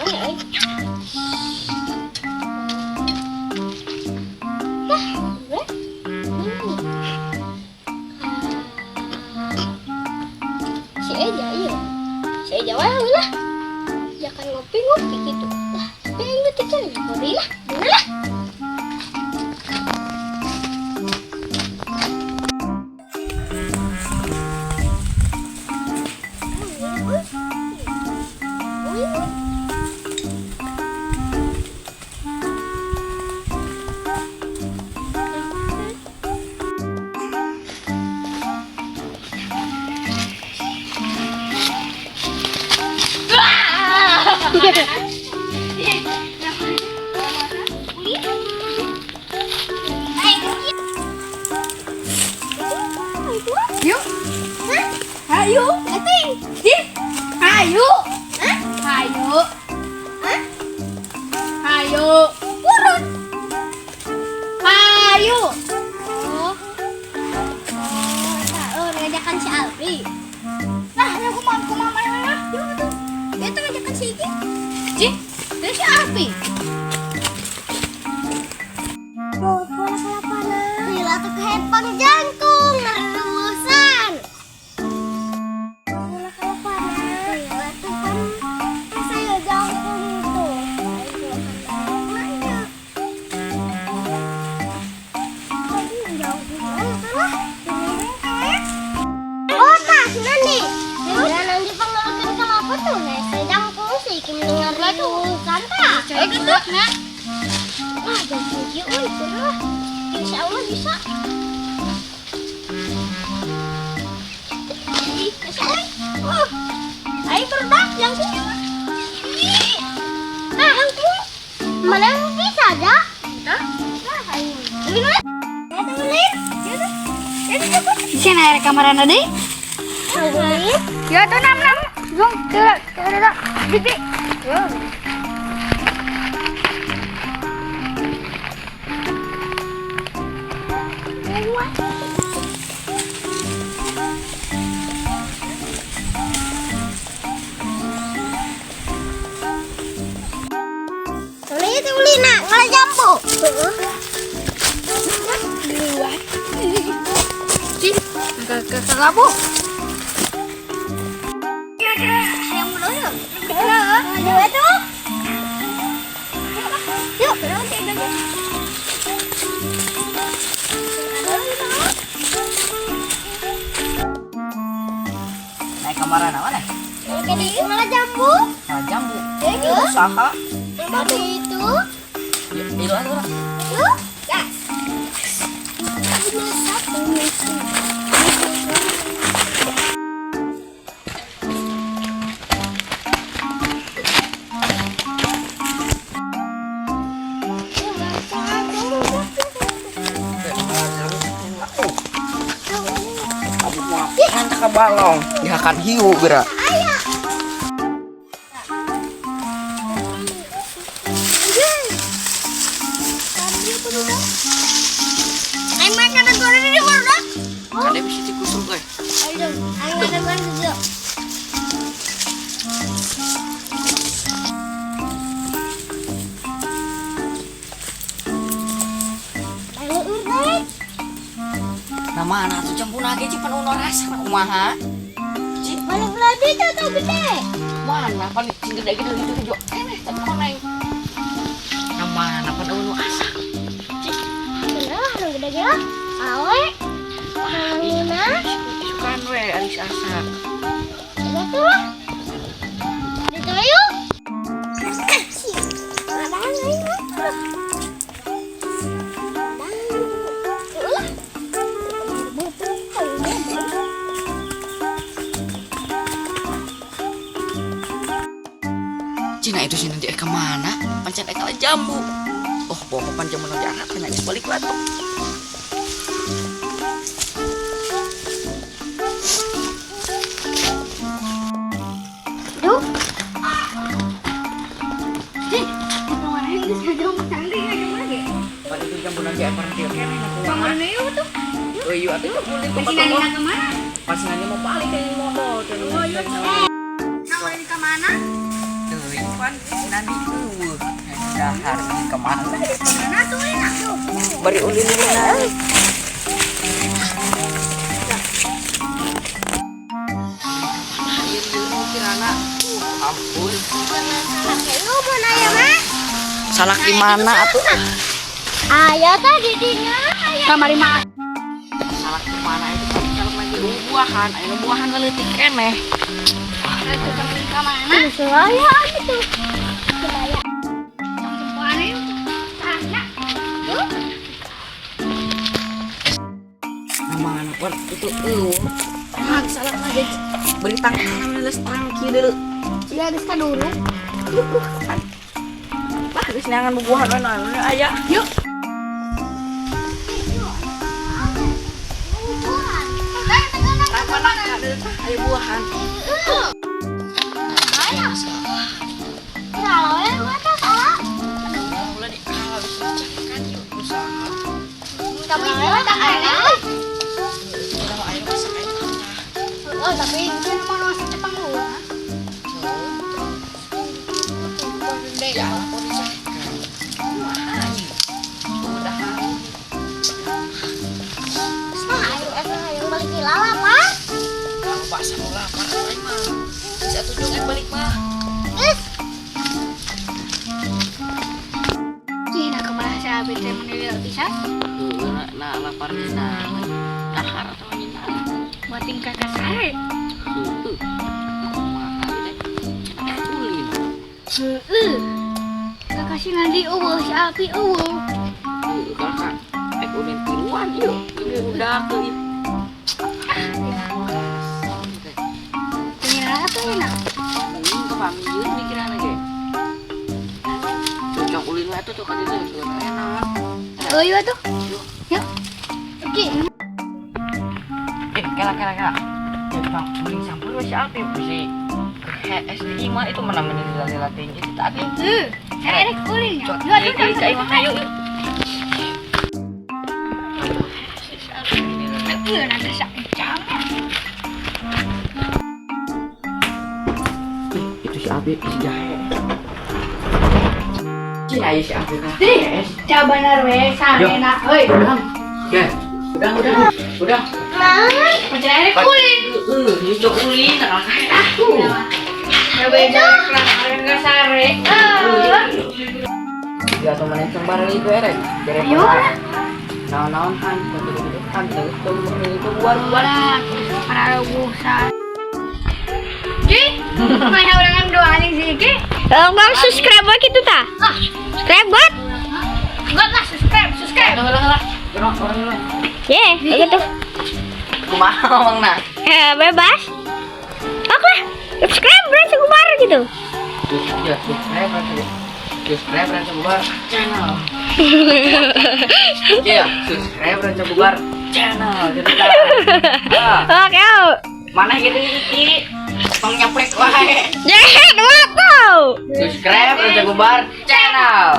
Ya, euy. Lah, gue. Ini. Si Eja, iya. Si Eja wae lah. Jangan ngopi-ngopi gitu. Lah, tapi aing teh cari ngopi lah. Bener lah. Yuk. Hayu. Ih, hayu. Hayu. Hayu. Urut. Hayu. Oh. Oh, eta oh ngajakan si Alfi. Nah, ya kumaha kumaha mana lah. Yuk tuh. Dia tuh ngajakan si Iki. Cih, terus si Alfi. Oh, bola kalapana. Lila tuh kehepang jangkung, ngerusan. Bola kalapana. Lila tuh kan saya jangkung tuh. Mana? Jangkung mana salah? Oh, tah, nih. Ya, nanti pengelukin kelapa tuh, nah, saya jangkung sih, mendengar riusan tah. Eh, gitu. Nah, Wah, jangkung kieu euy, lah. Insya Allah bisa. Ih, bisa euy. Wah. Ayo berdak jangkungnya mah. Ih. Nah, jangkung. Mana yang bisa aja? Hah? Nah, ayo. Ini lah. Ya, temenin. Ya, tuh. Di sini ada kamarana deh. Temenin. Ya tuh nam nam. Zong ke ke ke. Yo. Wah. Ini tuh beli nak, ngalah jambu. Duluan. Cih, ke ke labu. Yang belum yuk. Ayo tuh. Yuk, Naik kamar mana? Jadi malah jambu. Malah jambu. Itu. Usaha. Itu. Ya, itu aja lah. Itu. Gas. Satu. Kamu mau apaan ka balong? Dihakan hiu geura. Ayo makan goreng ini baru. Kade bisa dikusung euy. Ayo, ayo makan goreng dulu. Ayo urut. Nah mana tuh jambu nage cik pan uno rasa kumaha? Cik, Mana beladi itu tuh gede. mana pan cing gede gitu gitu jo. Eneh tapi koneng. Nah mana pan uno asa. Cik, Bener lah, nu gede gila. Awe. Manguna. Sukan we aris asa. Itu lah. Itu yuk. Padang ayo. Padang. Ulah. Cina itu sih nanti kemana? Pancen eka jambu. Oh, bawa pan jambu nanti arah kan geus balik lah tuh. Duh. Cih, kemana geus ngajong cantik ngajong lagi. Pan itu jambu nanti berhenti keneh na kumaha. Kamarana yuk tuh. Oh iya atuh jambu di Masih nani kemana? Pas nanya mau balik kayak modal. Oh iya. Nawarin ke mana? Teuing pan. Pan nanti eueuh. Dahar kemana? Mana tuh enak tuh. Bari ulin ulin. Kirana. Ampun. Lu mana ya, Mas? Salah di mana atuh? Aya tadi dinya. Kamari mah. Salah di mana itu kalau lagi buahan, aya buahan leutik keneh. Ka mana? Selaya itu. Selaya. Tempoan ieu. Tah, Nama anak pan itu eueuh. Ah, salah lagi. Beri tangkalan geus tangki deuleu. Sia geus kadulu. Lah geus neangan bubuhan we naon aya. Yuk. Ayo buahan. Ulah di ah bisa dicakan yuk usaha. Tapi tak ada. Kalau air masak air Oh, tapi itu mah nu asup Jepang lu. Ya, aku dicakan. Kumaha ieu? Udah. Nah, ayo ayo balik di lala, Pak. Kalau bakso lapar aing mah. Bisa tunjukkan balik mah. Geus. Cih, nah kemana si Abi teh menilai pisan? Heeh, nah lapar nah. Dahar atau minta. Buat tingkah kasar. Heeh. Kumaha ieu teh? Cenah ulin. Heeh. Kakak si nanti eueuh si Abi eueuh. Heeh, kakak. Eh ulin tiluan ieu. Ieu budak ieu. Tinggal apa enak? Mending ke pamieun mikiranna ge. Cocok ulin we atuh tuh ka ditu enak. Oh iya tuh. Yuk. Oke. Eh, kela kela kela. Ya, Bang, mending sampur we si Alpi si SDI mah itu mana menilai tinggi itu tadi. Heeh. Erek ulin ya. Cok, Yuk, atuh, cai mah hayu. Heeh, nanti sak jam. Itu si Alpi si jahe. Si ayo si Alpi ka. Dih, coba we sarena euy. Ya, udah udah udah. Macam erek ulin. Heeh, cok ulin ah. Ya beda lah, enggak sare. Ya teman yang bareng itu erek. Ayo. Naon-naon kan, gitu-gitu kan, itu buar-buar. Para busa. Ki, mana urangan doa anjing sih Ki? Bang, subscribe buat gitu ta? Subscribe buat? Enggak lah, subscribe, subscribe. Lah lah. Orang orang orang. Ye, begitu. Kumaha mang nah? Eh, bebas. Oke lah, subscribe berarti kubar gitu. Ya, subscribe berarti. Subscribe Ranca Bubar channel. Ya, subscribe Ranca Bubar channel. Gitu kan. Ah, Oke, yuk. mana gitu iki? Tong nyaprek wae. Ye, dua tuh. Subscribe Ranca Bubar channel.